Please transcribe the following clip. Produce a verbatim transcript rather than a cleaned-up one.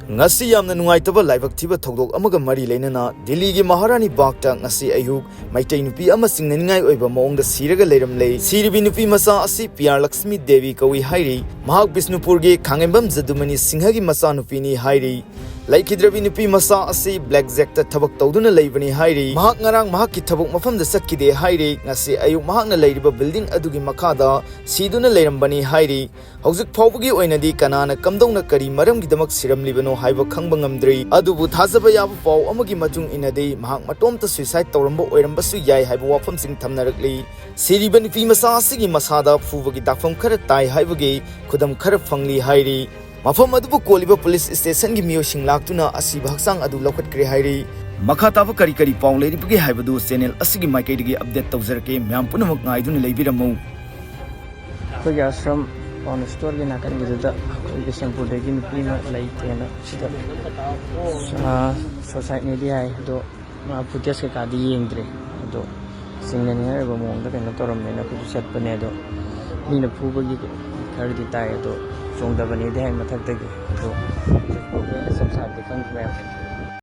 ꯉꯁꯤ ꯌꯥꯝꯅ ꯅꯨꯡꯉꯥꯏꯇꯕ ꯂꯥꯏꯕꯛ ꯊꯤꯕ ꯊꯧꯗꯣꯛ ꯑꯃꯒ ꯃꯔꯤ ꯂꯩꯅꯅ ꯗꯤꯜꯂꯤꯒꯤ ꯃꯍꯥꯔꯥꯅꯤ ꯕꯥꯒꯇ ꯉꯁꯤ ꯑꯌꯨꯛ ꯃꯩꯇꯩ ꯅꯨꯄꯤ ꯑꯃ ꯆꯤꯡꯅꯅꯤꯡꯉꯥꯏ ꯑꯣꯏꯕ ꯃꯑꯣꯡꯗ ꯁꯤꯔꯒ ꯂꯩꯔꯝꯂꯦ꯫ ꯁꯤꯔꯤꯕꯤ ꯅꯨꯄꯤ ꯃꯆꯥ ꯑꯁꯤ ꯄꯤꯌꯥꯔ ꯂꯛꯁꯃꯤ ꯗꯦꯕꯤ ꯀꯧꯏ ꯍꯥꯏꯔꯤ꯫ ꯃꯍꯥꯛ ꯕꯤꯁꯅꯨꯄꯨꯔꯒꯤ ꯈꯥꯡꯉꯦꯝꯕꯝ ꯖꯗꯨꯃꯅꯤ ꯁꯤꯡꯍꯒꯤ ꯃꯆꯥꯅꯨꯄꯤꯅꯤ ꯍꯥꯏꯔꯤ꯫ ꯂꯩꯈꯤꯗ꯭ꯔꯕꯤ ꯅꯨꯄꯤ ꯃꯆꯥ ꯑꯁꯤ ꯕ꯭ꯂꯦꯛ ꯖꯦꯛꯇ ꯊꯕꯛ ꯇꯧꯗꯨꯅ ꯂꯩꯕꯅꯤ ꯍꯥꯏꯔꯤ꯫ ꯃꯍꯥꯛ ꯉꯔꯥꯡ ꯃꯍꯥꯛꯀꯤ ꯊꯕꯛ ꯃꯐꯝꯗ ꯆꯠꯈꯤꯗꯦ ꯍꯥꯏꯔꯤ꯫ ꯉꯁꯤ ꯑꯌꯨꯛ ꯃꯍꯥꯛꯅ ꯂꯩꯔꯤꯕ ꯕꯤꯜꯗꯤꯡ ꯑꯗꯨꯒꯤ ꯃꯈꯥꯗ ꯁꯤꯗꯨꯅ ꯂꯩꯔꯝꯕꯅꯤ ꯍꯥꯏꯔꯤ꯫ ꯍꯧꯖꯤꯛ ꯐꯥꯎꯕꯒꯤ ꯑꯣꯏꯅꯗꯤ ꯀꯅꯥꯅ ꯀꯝꯗꯧꯅ ꯀꯔꯤ ꯃꯔꯝꯒꯤꯗꯃꯛ ꯁꯤꯔꯝꯂꯤꯕꯅꯣ ꯍꯥꯏꯕ ꯈꯪꯕ ꯉꯝꯗ꯭ꯔꯤ꯫ ꯑꯗꯨꯕꯨ ꯊꯥꯖꯕ ꯌꯥꯕ ꯄꯥꯎ ꯑꯃꯒꯤ ꯃꯇꯨꯡ ꯏꯟꯅꯗꯤ ꯃꯍꯥꯛ ꯃꯇꯣꯝꯇ suicide ꯇꯧꯔꯝꯕ ꯑꯣꯏꯔꯝꯕꯁꯨ ꯌꯥꯏ ꯍꯥꯏꯕ ꯋꯥꯐꯝꯁꯤꯡ ꯊꯝꯅꯔꯛꯂꯤ꯫ ꯁꯤꯔꯤꯕ ꯅꯨꯄꯤ ꯃꯆꯥ ꯑꯁꯤꯒꯤ ꯃꯁꯥꯗ ꯐꯨꯕꯒꯤ ꯗꯥꯛꯐꯝ ꯈꯔ ꯇꯥꯏ ꯍꯥꯏꯕꯒꯤ ꯈꯨꯗꯝ ꯈꯔ ꯐꯪꯂꯤ ꯍꯥꯏꯔꯤ꯫ ꯃꯐꯝ ꯑꯗꯨꯕꯨ ꯀꯣꯜꯂꯤꯕ ꯄꯨꯂꯤꯁ ꯁ꯭ꯇꯦꯁꯟꯒꯤ ꯃꯤꯑꯣꯏꯁꯤꯡ ꯂꯥꯛꯇꯨꯅ ꯑꯁꯤꯕ ꯍꯛꯆꯥꯡ ꯑꯗꯨ ꯂꯧꯈꯠꯈ꯭ꯔꯦ ꯍꯥꯏꯔꯤ꯫ ꯃꯈꯥ ꯇꯥꯕ ꯀꯔꯤ ꯀꯔꯤ ꯄꯥꯎ ꯂꯩꯔꯤꯕꯒꯦ ꯍꯥꯏꯕꯗꯨ ꯆꯦꯅꯦꯜ ꯑꯁꯤꯒꯤ ꯃꯥꯏꯀꯩꯗꯒꯤ ꯑꯞꯗꯦꯠ ꯇꯧꯖꯔꯛꯀꯦ꯫ ꯃꯌꯥꯝ ꯄꯨꯝꯅꯃꯛ ꯉꯥꯏꯗꯨꯅ ꯂꯩꯕꯤꯔꯝꯃꯨ꯫ ꯑꯩꯈꯣꯏꯒꯤ ꯑꯁ꯭ꯔꯝ ꯄꯥꯎꯅ ꯁ꯭ꯇꯣꯔꯒꯤ ꯅꯥꯀꯟꯒꯤꯗꯨꯗ ꯑꯩꯈꯣꯏ ꯕꯤꯁꯅꯨꯄꯨꯔꯗꯒꯤ ꯅꯨꯄꯤ ꯑꯃ ꯂꯩꯇꯦꯅ ꯁꯤꯗ, ꯑꯥ, suicide ꯅꯦꯗꯤ ꯍꯥꯏ, ꯑꯗꯣ ꯃꯥ footage ꯀꯩꯀꯥꯗꯤ ꯌꯦꯡꯗ꯭ꯔꯦ꯫ ꯑꯗꯣ ꯆꯤꯡꯅꯅꯤꯡꯉꯥꯏ ꯑꯣꯏꯕ ꯃꯑꯣꯡꯗ ꯀꯩꯅꯣ ꯇꯧꯔꯝꯃꯦꯅ ꯑꯩꯈꯣꯏꯁꯨ ꯆꯠꯄꯅꯦ꯫ ꯑꯗꯣ ꯃꯤꯅ ꯐꯨꯕꯒꯤ ꯈꯔꯗꯤ ꯇꯥꯏ, ꯑꯗꯣ ꯆꯣꯡꯊꯕꯅꯦꯗꯤ ꯍꯥꯏ ꯃꯊꯛꯇꯒꯤ꯫ ꯑꯗꯣ ꯆꯞ ꯆꯥꯕꯗꯤ ꯈꯪꯗ꯭ꯔꯦ꯫